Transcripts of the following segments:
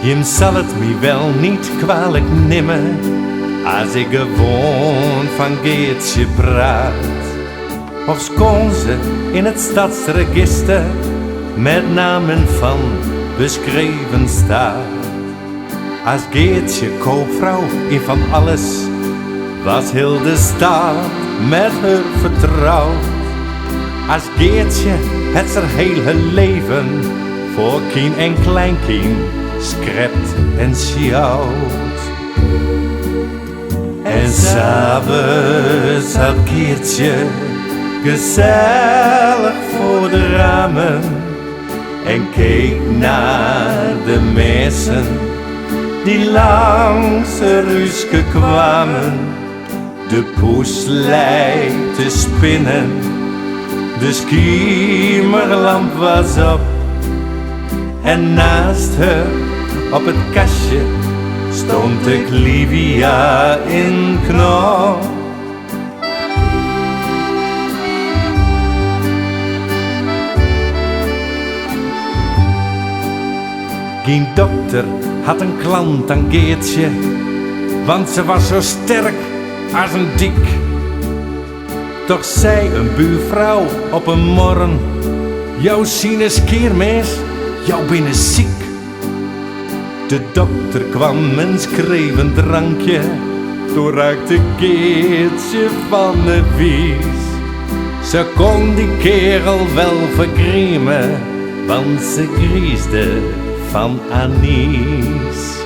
Jim sal it my wel niet kwalik nimme as ik gewoan fan Geartsje praat. Ofschoon ze in het stadsregister met naam van beschreven staat. As Geartsje koopvrouw in van alles was heel de stad met heur vertrouwd. As Geartsje het z'r hele leven voor kien en kleinkien skrept en sjouwd. En s'avonds zat Geartsje gezellig voor de ramen en keek naar de mensen die langs de huuske kwamen. De poes lei te spinnen, de skimerlamp was op. En naast haar op het kastje stond de clivia in knop. Geen dokter had een klant aan Geertje, want ze was zo sterk als een dik. Toch zei een buurvrouw op een morgen, Jouw sinus keermes, jou binnen ziek. De dokter kwam en schreef een drankje, toen raakte Geertje van de wies. Ze kon die kerel wel vergriemen, want ze griesde van anies.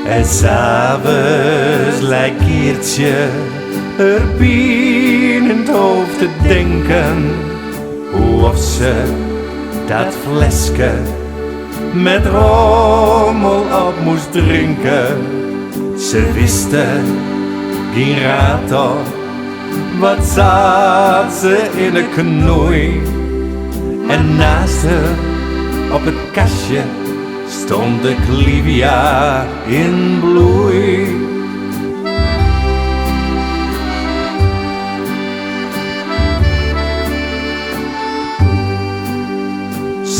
En s'avonds lijkt Geertje haar pien in het hoofd te denken. Hoe of ze dat flesje met rommel op moest drinken. Ze wisten geen raad op, wat zat ze in de knoei. En naast haar op het kastje stond de clivia in bloei.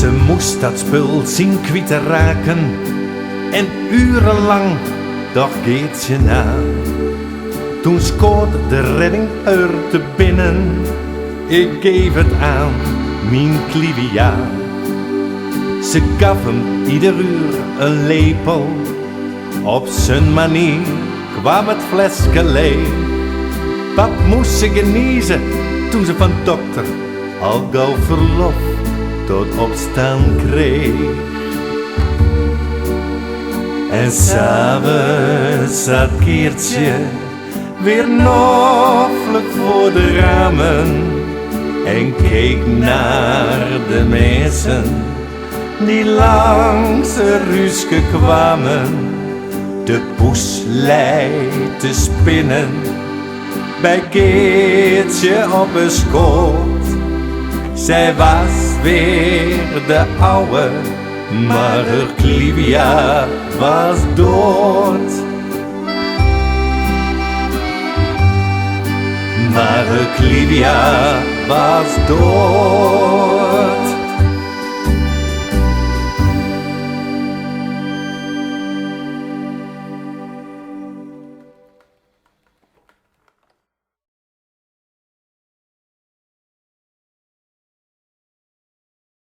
Ze moest dat spul zien kwijt te raken en urenlang doch Geertje na. Toen scoort de redding er te binnen, ik geef het aan, mijn clivia. Ze gaf hem ieder uur een lepel, op zijn manier kwam het flesje leeg. Wat moest ze geniezen toen ze van dokter al gauw verlof tot opstaan kreeg. En s'avonds zat Geertje weer noflijk voor de ramen en keek naar de mensen die langs de huuske kwamen. De poes lei te spinnen bij Geertje op een schoot. Zij was weer de oude, maar haar clivia was dood. Maar haar clivia was dood.